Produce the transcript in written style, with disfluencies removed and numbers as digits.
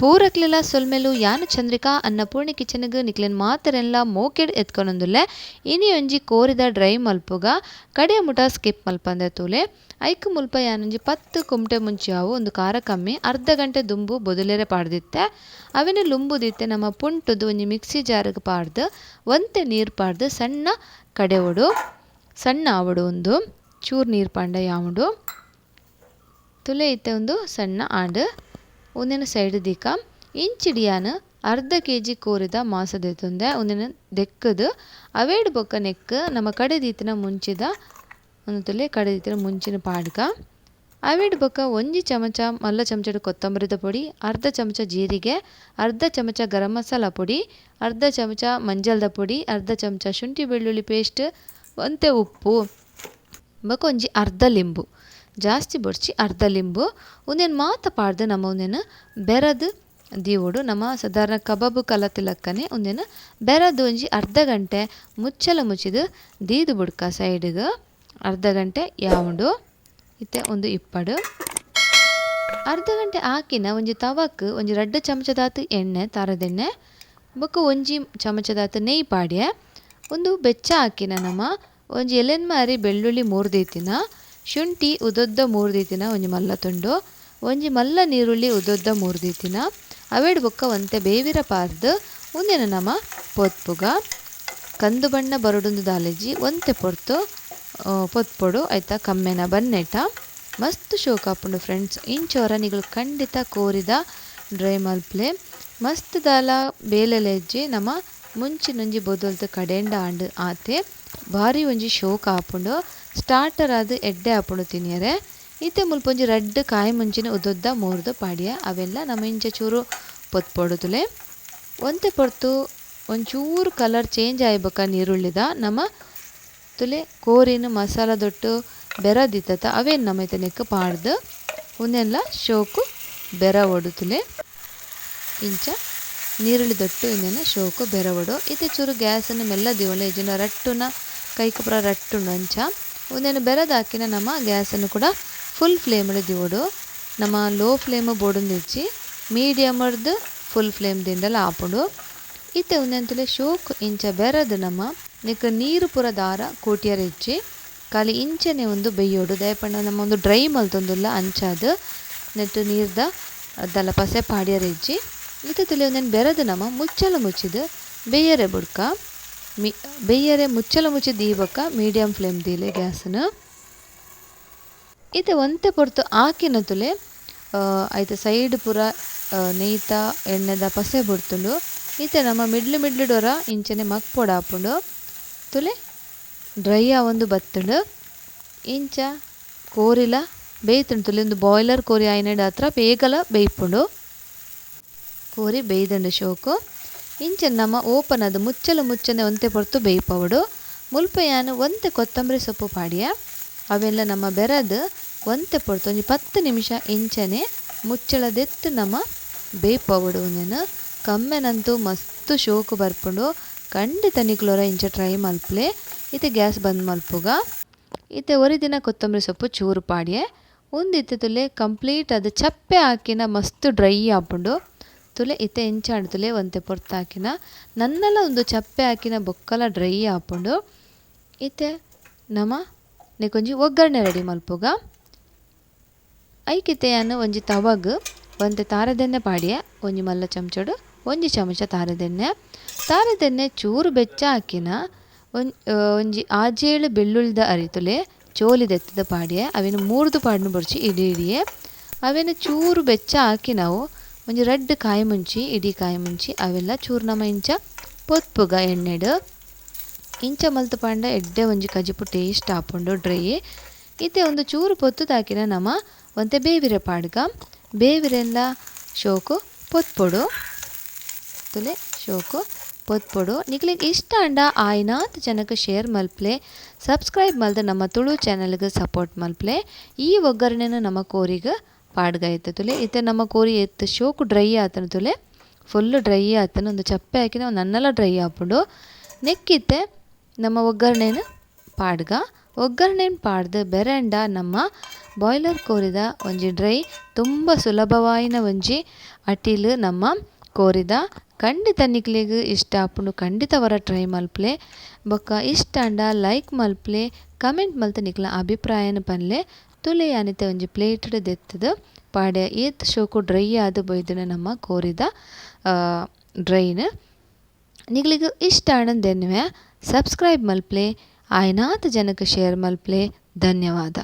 ಪೂರಕ್ಲೆಲ ಸೊಲ್ಮೆಲು ಯಾನ್ ಚಂದ್ರಿಕಾ ಅನ್ನಪೂರ್ಣಿ ಕಿಚನ್ಗ್ ನಿಕ್ಲೆನ್ ಮಾತೆರೆನ್ಲ ಮೋಕೆಡ್ ಎತ್ಕೊನೊಂದುಲ್ಲೆ. ಇನಿ ಒಂಜಿ ಕೋರಿದ ಡ್ರೈ ಮಲ್ಪುಗ ಕಡೆ ಮುಟ ಸ್ಕಿಪ್ ಮಲ್ಪಂದೆ ತೂಲೆ. ಐಕ್ ಮುಲ್ಪ ಯಾನೊಂಜಿ 10 ಕುಮ್ಟೆ ಮುಂಚಿ ಆವು ಉಂದು ಖಾರ ಕಮ್ಮಿ ಅರ್ಧ ಗಂಟೆ ದುಂಬು ಬೊದುಲೆರೆ ಪಾಡ್ದಿತ್ತೆ. ಅವೆನ್ ಲುಂಬುದಿತ್ತೆ ನಮ್ಮ ಪುಂಟುದು ಒಂಜಿ ಮಿಕ್ಸಿ ಜಾರ್ಗ್ ಪಾಡ್ದ್ ಒಂತೆ ನೀರ್ ಪಾಡ್ದ್ ಸಣ್ಣ ಕಡೆವೊಡು ಸಣ್ಣ ಆವೊಡು ಉಂದು ಚೂರು ನೀರ್ ಪಾಂಡ ಯಾವುಂಡು ತುಲೆ ಇತ್ತೆ ಉಂದು ಸಣ್ಣ ಆಂಡ್. ಉಂದೆನ್ ಸೈಡ್ ದೀಕ ಇಂಚಿಡಿಯಾನ್ ಅರ್ಧ ಕೆಜಿ ಕೋರಿದ ಮಾಸ ದೆತ್ತೊಂದೆ ಉಂದೆನ್ ದೆಕ್ಕದು ಅವೇಡ್ ಬೊಕ್ಕ ನೆಕ್ ನಮ್ಮ ಕಡೆ ದೀತಿನ ಮುಂಚಿದ ಉಂದು ತುಲೆ ಕಡೆ ದೀತಿನ ಮುಂಚಿನ ಪಾಡ್ಕ ಅವೇಡ್ ಬೊಕ್ಕ ಒಂಜಿ ಚಮಚ ಮಲ್ಲ ಚಮಚಡ್ ಕೊತ್ತಂಬರಿದ ಪೊಡಿ, ಅರ್ಧ ಚಮಚ ಜೀರಿಗೆ, ಅರ್ಧ ಚಮಚ ಗರಂ ಮಸಾಲ ಪೊಡಿ, ಅರ್ಧ ಚಮಚ ಮಂಜಲ್ದ ಪೊಡಿ, ಅರ್ಧ ಚಮಚ ಶುಂಠಿ ಬೆಳ್ಳುಳ್ಳಿ ಪೇಸ್ಟ್, ಒಂತೆ ಉಪ್ಪು ಬೊಕ್ಕ ಒಂಜಿ ಅರ್ಧ ಲಿಂಬು, ಜಾಸ್ತಿ ಬೊಡ್ಚಿ ಅರ್ಧ ಲಿಂಬು ಉಂದೆನ್ ಮಾತ ಪಾಡ್ದ್ ನಮ್ಮ ಉಂದೆನ್ ಬೆರದ್ ದೀವೊಡು. ನಮ್ಮ ಸಾಧಾರಣ ಕಬಾಬ್ ಕಲತಿಲಕ್ಕನೆ ಉಂದೆನ್ ಬೆರದ್ ಒಂಜಿ ಅರ್ಧ ಗಂಟೆ ಮುಚ್ಚಲ ಮುಚ್ಚಿದ್ ದೀದ್ ಬುಡ್ಕ ಸೈಡ್ಗ್ ಅರ್ಧ ಗಂಟೆ ಯಾವುಂಡು ಇತ್ತೆ ಉಂದು ಇಪ್ಪಡು. ಅರ್ಧ ಗಂಟೆ ಆಕಿನ ಒಂಜಿ ತವಕ್ ಒಂಜಿ 2 ಚಮಚದಾತ್ ಎಣ್ಣೆ ತಾರದೆಣ್ಣೆ ಬೊಕ್ಕ ಒಂಜಿ ಚಮಚದಾತ್ ನೆಯ್ ಪಾಡ್ಯ ಉಂದು ಬೆಚ್ಚ ಹಾಕಿನ ನಮ್ಮ ಒಂಜಿ ಎಲೆನ್ ಮಾರಿ ಬೆಳ್ಳುಳ್ಳಿ ಮೂರ್ದೀತಿನ ಶುಂಠಿ ಉದೊದ್ದ ಮೂರ್ದೀತಿನ ಒಂಜಿ ಮಲ್ಲ ತುಂಡು ಒಂಜಿ ಮಲ್ಲ ನೀರುಳ್ಳಿ ಉದೊದ್ದ ಮೂರ್ದೀತಿನ ಅವೇಡ್ ಬೊಕ್ಕ ಒಂತೆ ಬೇವಿರ ಪಾರ್ದ್ ಉಂದೆನ ನಮ ಪೊತ್ಪುಗ ಕಂದು ಬಣ್ಣ ಬರಡುಂದು ದಾಲೆಜಿ ಒಂತೆ ಪೊರ್ತು ಪೊತ್ಪೊಡು ಆಯ್ತಾ ಕಮ್ಮೆನ ಬನ್ನೇಟ ಮಸ್ತ್ ಶೋಕ್ ಆಪುಂಡು ಫ್ರೆಂಡ್ಸ್. ಇಂಚೋರ ನಿಗಳು ಖಂಡಿತ ಕೋರಿದ ಡ್ರೈ ಮಲ್ಪ್ಲೆ ಮಸ್ತ್ ದಾಲ ಬೇಲೆಲೆಜ್ಜಿ ನಮ ಮುಂಚಿನೊಂಜಿ ಬೊದಲ್ತು ಕಡೆಂಡ ಆಂಡ್ ಆತೆ ಭಾರಿ ಒಂಜಿ ಶೋಕ್ ಆಪುಂಡು. ಸ್ಟಾರ್ಟರ್ ಆದ್ ಎಡ್ಡೆ ಆಪುಂಡು ತಿನಿಯರೆ. ಇತ್ತೆ ಮುಲ್ಪ ಒಂಜಿ 2 ಕಾಯಿ ಮುಂಚಿನ ಉದೊದ್ದ ಮೂರ್ದು ಪಾಡ್ಯ ಅವೆಲ್ಲ ನಮ ಇಂಚ ಚೂರು ಪೊತ್ಪೊಡು ತುಲೆ ಒಂತೆ ಪೊರ್ತು ಒಂಚೂರು ಕಲರ್ ಚೇಂಜ್ ಆಯ್ಬೊಕ್ಕ ನೀರುಳ್ಳಿದ ನಮ ತುಲೆ ಕೋರಿನ ಮಸಾಲ ದೊಟ್ಟು ಬೆರದಿತ್ತ ಅವೇನು ನಮ್ಮ ಇತ್ತೆ ನೆಕ್ ಪಾಡ್ದು ಉಂದೆಲ್ಲ ಶೋಕು ಬೆರ ಒಡು ತುಲೆ ಇಂಚ ನೀರುಳ್ಳಿ ದೊಟ್ಟು ಇಂದೆನ ಶೋಕು ಬೆರವೊಡು. ಇತ್ತೆ ಚೂರು ಗ್ಯಾಸನ್ನು ಮೆಲ್ಲ ದೀವೊಂಡು ಇಜ್ಜಿಂಡ ರಟ್ಟುನ ಕೈಕ್ ಪೂರ ರಟ್ಟುಂಡು ಅಂಚ ಉಂದೆನ್ ಬೆರದಾಕಿನ ನಮ್ಮ ಗ್ಯಾಸನ್ನು ಕೂಡ ಫುಲ್ ಫ್ಲೇಮ್ ದೀವೊಡು. ನಮ್ಮ ಲೋ ಫ್ಲೇಮ್ ಬೋಡುಂದಿಜ್ಜಿ ಮೀಡಿಯಮ್ರ್ದು ಫುಲ್ ಫ್ಲೇಮ್ ದಿಂಡಲ ಆಪುಂಡು. ಇತ್ತೆ ಉಂದೆನ್ ತುಲೆ ಶೋಕ್ ಇಂಚ ಬೆರದು ನಮ್ಮ ನೆಕ್ ನೀರು ಪೂರ ದಾರ ಕೂಟಿಯರ ಇಜ್ಜಿ ಖಾಲಿ ಇಂಚನೆ ಒಂದು ಬೆಯ್ಯೋಡು. ದಯಪಂಡ ನಮ್ಮ ಒಂದು ಡ್ರೈ ಮಲ್ತೊಂದುಲ್ಲ ಅಂಚಾದ್ ನೆಟ್ಟು ನೀರ್ದ ದಲ ಪಸೆ ಪಾಡ್ಯರ ಇಜ್ಜಿ. ಇತ್ತೆ ತುಲೆ ಒಂದೆನ್ ಬೆರದು ನಮ್ಮ ಮುಚ್ಚಲ ಮುಚ್ಚಿದ್ ಬೇಯರೆ ಬುಡ್ಕ ಬೇಯರೆ ಮುಚ್ಚಲ ಮುಚ್ಚಿ ದೀಬೊಕ್ಕ ಮೀಡಿಯಂ ಫ್ಲೇಮ್ ದೀಲೆ ಗ್ಯಾಸ್ನ. ಇತ್ತೆ ಒಂತೆ ಪೊರ್ತು ಆಕಿನ ತುಲೆ ಐತ ಸೈಡ್ ಪೂರ ನೆಯ್ತ ಎಣ್ಣೆದ ಪಸೆ ಬುಡ್ತುಂಡು. ಇತ್ತೆ ನಮ್ಮ ಮಿಡ್ಲು ಮಿಡ್ಲು ಡೊರ ಇಂಚನೆ ಮಕ್ಪೊಡಾಪುಂಡು ತುಲೆ ಡ್ರೈ ಆವೊಂದು ಬತ್ತುಂಡು. ಇಂಚ ಕೋರಿಲ ಬೇಯ್ತುಂಡು ತುಲೆ ಒಂದು ಬಾಯ್ಲರ್ ಕೋರಿ ಆಯಿನೆಡ್ ಹತ್ರ ಬೇಗಲ ಬೇಯ್ಪುಂಡು. ಕೋರಿ ಬೇಯ್ದುಂಡು ಶೋಕು. ಇಂಚ ನಮ್ಮ ಓಪನ್ ಅದು ಮುಚ್ಚಲು ಮುಚ್ಚನೆ ಒಂತೆ ಪೊರ್ತು ಬೇಯ್ಪವಡು. ಮುಲ್ಪ ಯಾನ್ ಒಂತೆ ಕೊತ್ತಂಬರಿ ಸೊಪ್ಪು ಪಾಡ್ಯ ಅವೆಲ್ಲ ನಮ್ಮ ಬೆರದು ಒಂತೆ ಪೊರ್ತು ಒಂಜಿ 10 ನಿಮಿಷ ಇಂಚನೆ ಮುಚ್ಚಳದೆತ್ತು ನಮ್ಮ ಬೇಯ್ಪವಡು. ಉಂದೆನ್ ಕಮ್ಮೆನಂತೂ ಮಸ್ತ್ ಶೋಕು ಬರ್ಪುಂಡು. ಖಂಡಿತ ನಿಕ್ಲೊರ ಇಂಚ ಟ್ರೈ ಮಲ್ಪ್ಲೆ. ಇತ್ತೆ ಗ್ಯಾಸ್ ಬಂದ್ ಮಲ್ಪುಗ. ಇತ್ತೆ ಒರಿ ದಿನ ಕೊತ್ತಂಬರಿ ಸೊಪ್ಪು ಚೂರು ಪಾಡ್ಯೆ ಉಂದಿತ್ತೆ ತುಲೆ ಕಂಪ್ಲೀಟ್ ಅದು ಚಪ್ಪೆ ಹಾಕಿನ ಮಸ್ತ್ ಡ್ರೈ ಆಪುಂಡು ತುಲೆ. ಇತ್ತೆ ಎಂಚಾಂಡ್ ತುಲೆ ಒಂತೆ ಪೊರ್ತು ಹಾಕಿನ ನನ್ನಲ ಒಂದು ಚಪ್ಪೆ ಹಾಕಿನ ಬೊಕ್ಕಲ ಡ್ರೈ ಆಪುಂಡು. ಇತ್ತೆ ನಮ ನೆಕೊಂಜಿ ಒಗ್ಗರಣೆ ರೆಡಿ ಮಲ್ಪುಗ. ಐಕಿತ್ತೆ ಯಾನ್ ಒಂಜಿ ತವಗ್ ಒಂತೆ ತಾರದೆಣ್ಣೆ ಪಾಡ್ಯೆ ಒಂಜಿ ಮಲ್ಲ ಚಮಚಡು ಒಂಜಿ ಚಮಚ ತಾರದೆಣ್ಣೆ ತಾರದೆಣ್ಣೆ ಚೂರು ಬೆಚ್ಚ ಹಾಕಿನ ಒಂಜಿ 6-7 ಬೆಳ್ಳುಳ್ಳಿದ ಅರಿತುಲೆ ಚೋಲಿ ದೆತ್ತದ ಪಾಡ್ಯೆ ಅವೆನ್ ಮೂರ್ದು ಪಾಡ್ನು ಬೊಡ್ಚಿ ಇಡೀ ಇಡಿಯೆ ಅವೆನ್ ಚೂರು ಬೆಚ್ಚ ಹಾಕಿ ನಾವು ಒಂಜಿ 2 ಕಾಯಿ ಮುಂಚಿ ಇಡೀ ಕಾಯಿ ಮುಂಚಿ ಅವೆಲ್ಲ ಚೂರು ನಮ ಇಂಚ ಪೊತ್ಪುಗ ಎಣ್ಣೆಡ್ ಇಂಚ ಮಲ್ತು ಪಾಂಡ ಎಡ್ಡೆ ಒಂಜಿ ಕಜಿಪು ಟೇಸ್ಟ್ ಆಪುಂಡು ಡ್ರೈ. ಇತ್ತೆ ಒಂದು ಚೂರು ಪೊತ್ತುದಾಕಿನ ನಮ ಒಂತೆ ಬೇವಿರೆ ಪಾಡ್ಗ ಬೇವಿರೆಲ್ಲ ಶೋಕು ಪೊತ್ಪೊಡು ತುಲೆ ಶೋಕು ಪೊತ್ಪೊಡು. ನಿಕ್ಲೆಗ್ ಇಷ್ಟ ಆಂಡ ಆಯಿನಾತ್ ಜನಕ್ ಶೇರ್ ಮಲ್ಪ್ಲೆ ಸಬ್ಸ್ಕ್ರೈಬ್ ಮಲ್ದ್ ನಮ್ಮ ತುಳು ಚಾನೆಲ್ಗ್ ಸಪೋರ್ಟ್ ಮಲ್ಪ್ಲೆ. ಈ ಒಗ್ಗರಣೆನ ನಮ್ಮ ಕೋರಿಗ್ ಪಾಡ್ಗ ಇತ್ತೆ ತುಲೆ. ಇತ್ತೆ ನಮ್ಮ ಕೋರಿ ಎತ್ತು ಶೋಕು ಡ್ರೈ ಆತನ ತುಲೆ ಫುಲ್ ಡ್ರೈ ಆತನ ಒಂದು ಚಪ್ಪೆ ಹಾಕಿನ ನನ್ನಲ ಡ್ರೈ ಆಪುಂಡು. ನೆಕ್ಕಿತ್ತೆ ನಮ್ಮ ಒಗ್ಗರಣೆನ ಪಾಡ್ಗ ಒಗ್ಗರಣೆನ ಪಾಡ್ದು ಬೆರಂಡ ನಮ್ಮ ಬಾಯ್ಲರ್ ಕೋರಿದ ಒಂಜಿ ಡ್ರೈ ತುಂಬ ಸುಲಭವಾಯಿನ ಒಂಜಿ ಅಟಿಲ್ ನಮ್ಮ ಕೋರಿದ. ಖಂಡಿತ ನಿಕ್ಲೆಗ್ ಇಷ್ಟ ಆಪುಂಡು, ಖಂಡಿತ ವರ ಟ್ರೈ ಮಲ್ಪುಲೆ. ಬೊಕ್ಕ ಇಷ್ಟ ಆಂಡ ಲೈಕ್ ಮಲ್ಪುಲೆ, ಕಮೆಂಟ್ ಮಲ್ತ್ ನಿಕ್ಲೆನ ಅಭಿಪ್ರಾಯನ್ ಪನ್ಲೆ. ತುಲೆ ಯಾನಿತ್ತೆ ಒಂಜಿ ಪ್ಲೇಟ್ ದೆತ್ತುದು ಪಾಡೆ. ಏತ್ ಶೋಕು ಡ್ರೈ ಆದ್ ಬೈದಿನ ನಮ್ಮ ಕೋರಿದ ಡ್ರೈನ್. ನಿಕ್ಲೆಗ್ ಇಷ್ಟ ಆಂಡ ಎನ್ನುವೆ ಸಬ್ಸ್ಕ್ರೈಬ್ ಮಲ್ಪುಲೆ, ಆಯಿನಾತ್ ಜನಕ್ ಶೇರ್ ಮಲ್ಪುಲೆ. ಧನ್ಯವಾದ.